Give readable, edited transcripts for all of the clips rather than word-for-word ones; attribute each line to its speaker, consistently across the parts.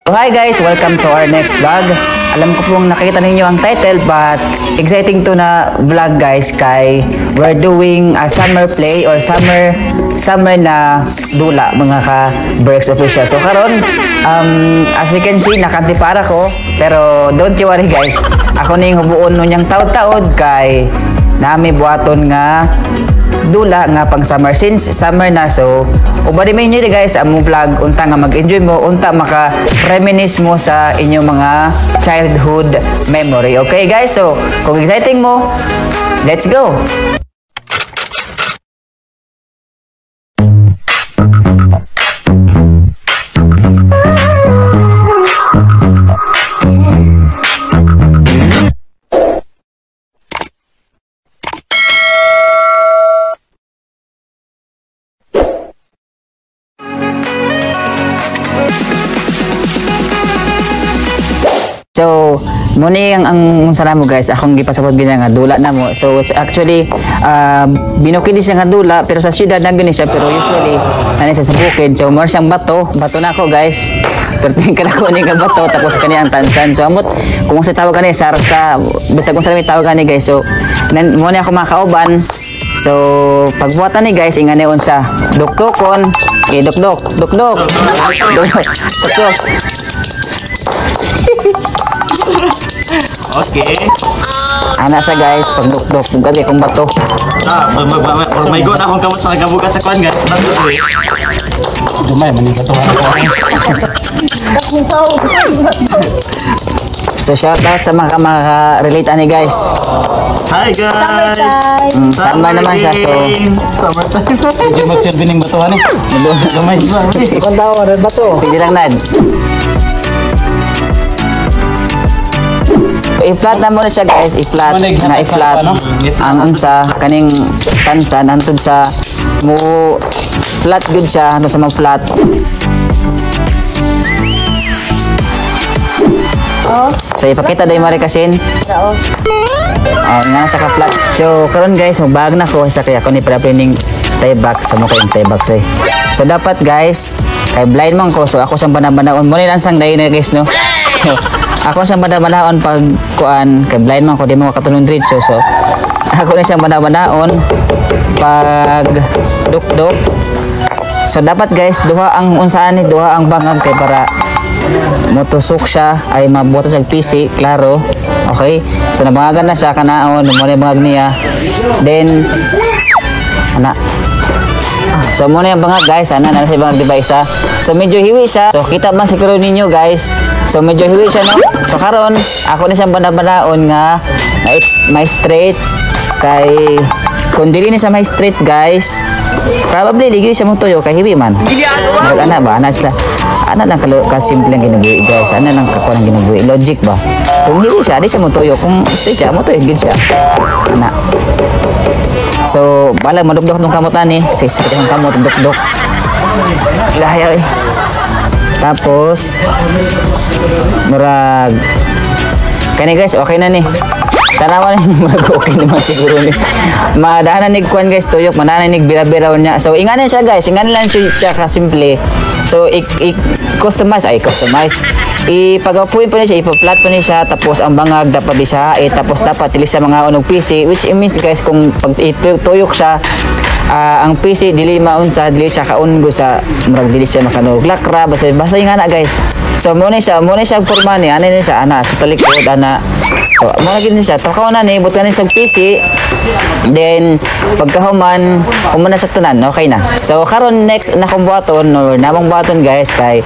Speaker 1: So, hi guys! Welcome to our next vlog. Alam ko pong nakita ninyo ang title, but exciting to na vlog, guys, kay we're doing a summer play or summer summer na dula, mga ka Berks Official. So karon, as we can see, nakantipara ko, pero don't you worry, guys. Ako ning hubuon nunyang taod-taod kay nami buhaton nga dula nga pang summer since summer na. So ubani may inyo guys among vlog, unta nga mag-enjoy mo, unta maka reminisce mo sa inyong mga childhood memory. Okay guys, so kung exciting mo, let's go. So, muna ang unsa namo guys, akong gipasabot gina nga dula namo. So, it's actually binukid siya nga dula, pero sa syudad na gani siya, pero usually nani siya sa bukid. So, more siyang bato, bato na ako guys. Pero tingin ka ni nga bato, tapos kani ang tansan. So, amot kung sa tawag kani sarsa, basta kung sa may tawag kani guys. So, mo ni ako makauban. So, pagbuhatan ni guys, ingani unsa, dukdukon, eh dukduk, dukduk. Dukduk. Dukduk.
Speaker 2: Okay.
Speaker 1: Ana siya guys, pagdukduk, gabi kong bato.
Speaker 2: Ah, may go na akong kamot sa kagabugat sa kwan guys. Bato eh.
Speaker 3: Dumay man yung katuwa ko.
Speaker 1: So shout out sa mga maka-relate ani guys.
Speaker 2: Hi guys.
Speaker 1: Summer naman siya, so
Speaker 2: summer time.
Speaker 3: Medyo magsilbi ng batuhan eh. Gamay.
Speaker 1: Sige lang nad. I-flat na muna siya guys, i-flat na i-flat ang unsa kaning tansan hantod sa mo flat good siya, hantod sa mo flat. So ipakita day Mari Kasin.
Speaker 4: Oo.
Speaker 1: Nga sa ka-flat. So karon guys, magbag na ko sa kaya ko ni para ning tie back sa mo kayong tie back so. So dapat guys, kay blind man ko, so ako sang banabanaon mo ni lang sang day na guys no. So ako sang banabanaon pag kuan kay blind man ko, di mo makatulong diretso. So ako ni siyang banabanaon pag dukduk. So dapat guys, duha ang unsaan ni, duha ang bangag kay para motusok siya ay mabuhat sa PC, klaro. Okay? So nabangagan na siya kanaon, mo na bangag niya. Then ana. So mo na yung bangag guys, ana na sa bangag di ba isa. So medyo hiwi siya. So kita man siguro ninyo guys. So medyo hiwi siya no. So karon ako ni siyang banabanaon nga na it's my straight kay kung dili ni siya may straight guys, probably dili siya motuyo kay hiwi man. Murag ana ba, ana sila. Ana lang kasimple ang ginabuhi guys. Ana lang kakuha ng ginabuhi. Logic ba? Kung hiwi siya, di siya motuyo. Kung straight siya, motuyo gid siya. Ana. So, balag madukdok tong kamot ani. Sa sakit ang kamot, dukdok. Ilahay ay. Tapos murag kani guys, okay na ni. Tanawa ni murag okay naman siguro ni. Madaanan ni kuan guys, tuyok, madaanan ni bira-biraw niya. So inganan siya guys, inganan lang siya kasimple. So i-customize ay customize. Ipagapuin pa ni siya, ipa-flat pa ni siya, tapos ang bangag dapat di siya hait, tapos dapat dili siya mga unog PC, which it means guys kung pag ituyok siya, ang PC dili maunsa, dili siya kaungo sa murag dili siya makanog lakra, basta basta yung ana guys. So mo ni siya porma ni, ana ni siya ana sa talikod ana. So mo na gid ni siya, takaw na ni butan ni sa PC. Then pagkahuman, humana sa tanan, okay na. So karon next na kong buhaton or namong buhaton guys kay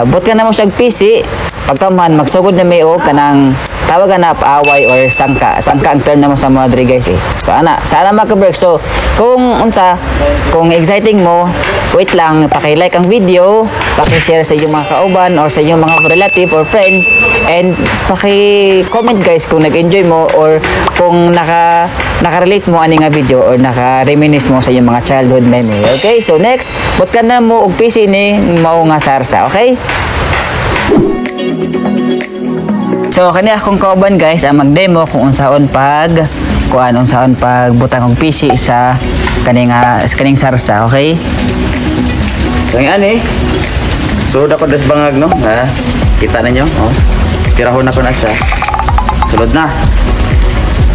Speaker 1: butan na mo siya PC. Pagkahuman magsugod na may og kanang tawagan na away or sangka. Sangka ang term namo sa mga diri guys eh. So ana, sana maka-work. So kung unsa, kung exciting mo, wait lang, paki-like ang video, paki-share sa inyong mga kauban or sa inyong mga relative or friends, and paki-comment guys kung nag-enjoy mo or kung naka-relate mo ani nga video or naka-reminisce mo sa inyong mga childhood memory. Okay? So next, butkan na mo og PC ni mao nga sarsa, okay? So kani akong kauban guys ang mag-demo kung unsaon pag kuan, unsaon pag butang og PC sa kaning sarsa, okay?
Speaker 2: So ang ani. Sulod ako des bangag, no? Ha? Kita ninyo, oh. Tirahon ako na siya. Sulod na.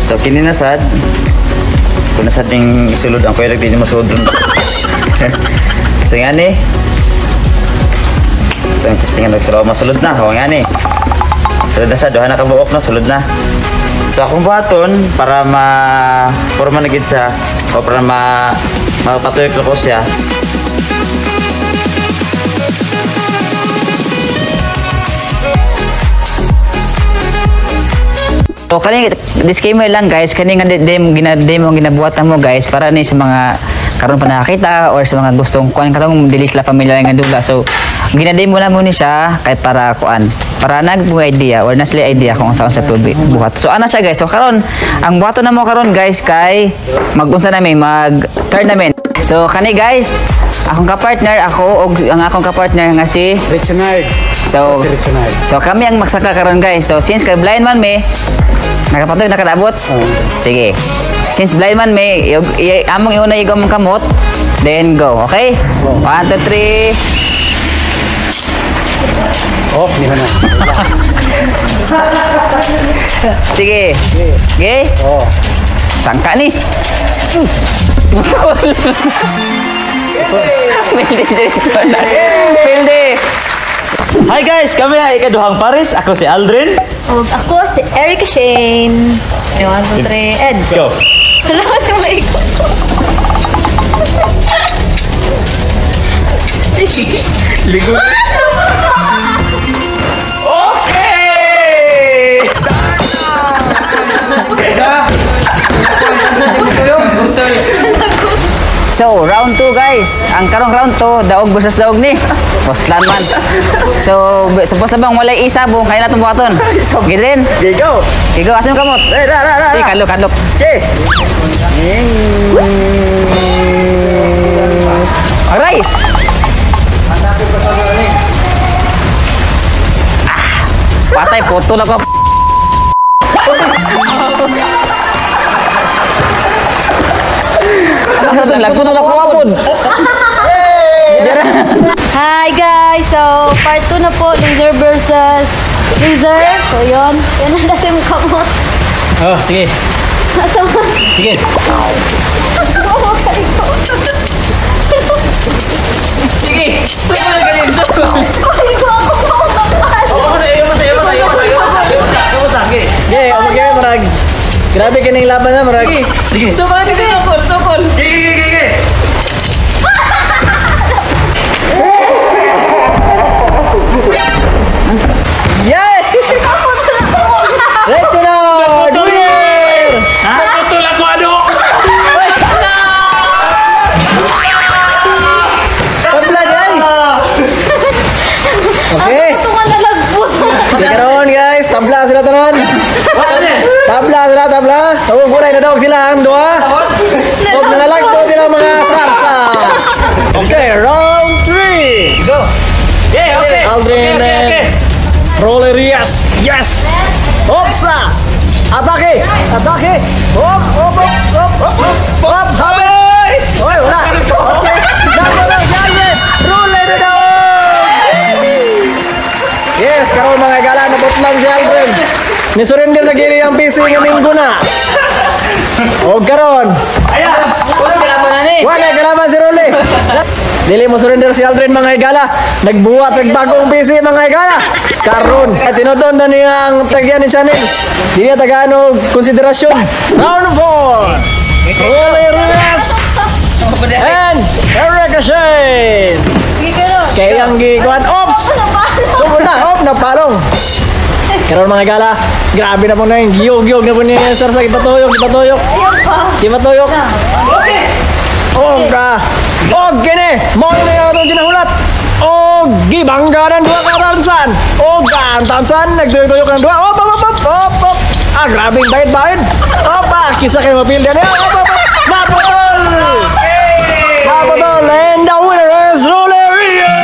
Speaker 2: So kini na sad. Kung nasad ning sulod ang kuya di masulod dun. So nga ni. Ito yung testingan og sulod. Masulod na. O nga ni. Sulod na sa duha na ka buok, no, sulod na. So akong buhaton para ma forma na gid siya o para ma mapatuyok ko siya.
Speaker 1: So kani, disclaimer lang guys, kani nga demo gina-demo ginabuhatan mo guys para ni sa mga karon pa nakakita or sa mga gustong kuan katong dili sila familiar nga dula. So gina-demo na mo ni siya kay para kuan, para nag mo idea or na sila idea kung saan sa tubig buhat. So ana siya guys. So karon ang buhaton na mo karon guys kay magunsa na mi mag tournament. So kani guys, akong kapartner ako og ang akong kapartner nga si
Speaker 3: Richard.
Speaker 1: So
Speaker 3: Si Richard.
Speaker 1: So kami ang magsaka karon guys. So since kay blind man me, nakapatog nakadabot. Sige. Since blind man me, among iuna igo mong kamot, then go. Okay? 1 2 3.
Speaker 3: Oh, niha na.
Speaker 1: Sige. Okay?
Speaker 3: Oh.
Speaker 1: Sangka ni. Putol. Pildi dito na. Pildi.
Speaker 2: Hi guys, kami ay ikaduhang Paris. Ako si Aldrin.
Speaker 4: Og ako si Erica Shane. 1, 2, 3, and
Speaker 2: Go.
Speaker 4: Wala ko na maikot.
Speaker 2: Okay!
Speaker 1: So, round 2 guys. Ang karong round 2, daog versus daog ni. Postlan man. So, sa post bang walay isabong kaya natong buhaton. Gilin.
Speaker 2: Okay, go.
Speaker 1: Igo asim kamot.
Speaker 2: Eh, ra, ra, ra,
Speaker 1: Sige,
Speaker 2: ra.
Speaker 1: kalok, kalok.
Speaker 2: Okay.
Speaker 1: Aray! Ah, patay, putol ako. Ano to? Lagpo na ako apod.
Speaker 4: Hi guys! So, part 2 na po, laser versus laser. So, yun. Yan ang nasa yung kamot.
Speaker 3: Oh, sige.
Speaker 4: Nasa mo.
Speaker 3: Sige.
Speaker 1: Sige! Sukol ka rin, sukol.
Speaker 4: Ay, ko ako mautakpan.
Speaker 2: Okay.
Speaker 5: Okay, okay, marag. Grabe kining laban na, marag.
Speaker 2: Sige.
Speaker 1: Sukol kasi, sukol, sukol.
Speaker 2: Okay, okay, okay, okay.
Speaker 5: Yay! Reginald! Winner!
Speaker 3: Putol ako ano?
Speaker 5: Tabla day! Okay.
Speaker 4: Ang tungan na lagpot.
Speaker 5: Karon guys, tabla sila tanan. Tabla sila, tabla. Oh, kulay na daw sila ang duha. Og nangalagpo sila mga sarsa. Okay, round 3.
Speaker 1: Go!
Speaker 2: Yeah, okay.
Speaker 5: Aldrin
Speaker 2: Okay, okay,
Speaker 5: and Rolerias. Yes! Opsa! Atake! Atake! Hop! Hop! Hop! Hop! Hop! Hop! Hop! Oy, wala! Okay! Dako na! Jaime! Rule na daw! Yes, karon mga gala, nabutlan si Aldrin. Ni-surrender na gini ang PC nga linggo na. O karon,
Speaker 1: Wala kalaban na ni.
Speaker 5: wala kalaban si Rule. Dili mo surrender si Aldrin mga higala. Nagbuhat nagbagong PC mga higala. Karon, tinuton na niya ang tagyan ni channel. Dili niya tagaan og konsiderasyon. Round 4. Rule Ruiz and Erica Shane.
Speaker 4: Sige karon.
Speaker 5: Kaya ang gikuan. Ops! Sugod na, op, napalong. Karon mga higala, grabe na po na yung giyog-giyog na po niya sir sa ipatuyok, ipatuyok.
Speaker 4: Ayun pa.
Speaker 5: Ipatuyok. Og ka. Og kini, mao na yung atong ginahulat. Og gibangga ng duha ka tansan. Og ang tansan nagtuyok-tuyok ng duha. Op, op, op, op, op, op. Ah, grabe yung bayad-bayad. Op, ah, kisa kayo mapilda niya. Op, op, op. Naputol! Naputol! And the winner is Ruleria!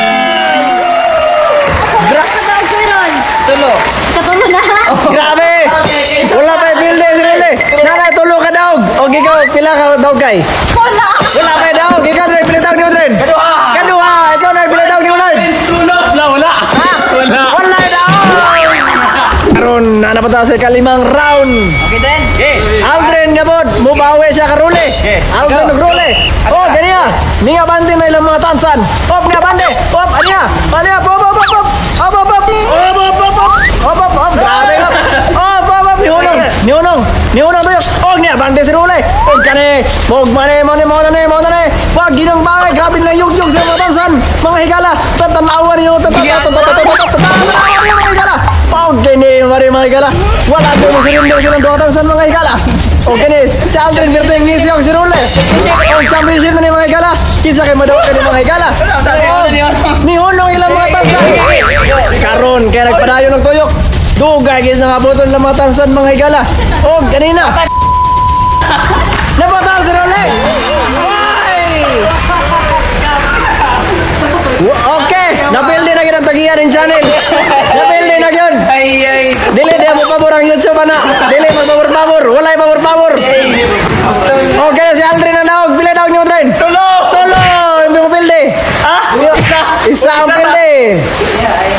Speaker 4: Katawag ko ron.
Speaker 1: Tulo.
Speaker 4: Katulo na.
Speaker 5: Grabe! Wala pa yung pilde si Rule. Nana, tulo ka daog. Og ikaw, pila ka daog kay?
Speaker 4: Wala.
Speaker 5: Wala pa yung daog. Ikaw, Dren, pila daog ni Dren? Kaduha! Kaduha! Ikaw, Dren, pila daog ni Ulan? Naa na pa ta sa ikalimang round.
Speaker 1: Okay then.
Speaker 5: Aldrin gabod, mubawi siya karule. Aldrin og rule. Oh, ganiya. Ninga bante na ilang mga tansan. Op, ninga bante. Op, aniya. Aniya, op, op, op, op. Op, op, op. Op, op, op, op. Op, op, op. Grabe op. Op, op, op. Nihunong. Nihunong. Nihunong tayo. Og niya bante si Rule. Og kani. Og mane, mane, mane, mane, mane. Wag ginang bagay. Grabe nila yugyug sa mga tansan. Mga higala. Patanawa niyo. Tatanawa niyo mga higala. Og kini, mare mga higala. Wala ko mo surindo silang duha tansan mga higala. Og kini, si Aldrin Berteng ngisi og si Rule. Og championship na ni mga higala. Kinsa kay madawa kani mga higala. Og nihunong ilang mga tansan. Karon kaya nagpadayon ng tuyok. Dugay gid nga abuton lang mga tansan mga higala. Og kanina. Napatawag si Rule. Ay! Okay, napildi na gyud ang tagiya rin channel. Napildi na gyud.
Speaker 1: Ay ay.
Speaker 5: Dili di mo pabor ang YouTube ana. Dili mo pabor pabor. Walay pabor pabor. Okay, si Aldrin ang daog. Pila daog niyo, Aldrin? Tulo. Tulo. Hindi mo pildi. Ah, isa. Isa ang pildi.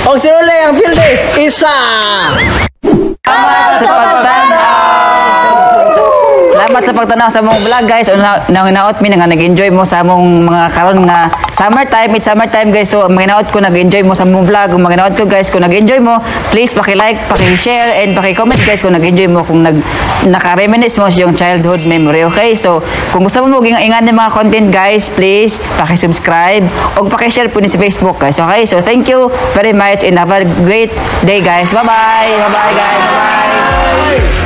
Speaker 5: Og si Rule ang pildi. Isa.
Speaker 1: Salamat sa pagtanaw. Salamat sa pagtanaw sa among vlog, guys. O nang naot mi nga nag-enjoy mo sa among mga karon nga summer time, it's summer time, guys. So mga naot ko nag-enjoy mo sa among vlog. Kung mga naot ko, guys, kung nag-enjoy mo, please paki-like, paki-share and paki-comment, guys, kung nag-enjoy mo, kung naka-reminisce mo sa iyong childhood memory. Okay? So kung gusto mo mo ingan ng mga content, guys, please paki-subscribe ug paki-share po ni sa Facebook, guys. Okay? So thank you very much and have a great day, guys. Bye-bye. Bye-bye, guys. Bye.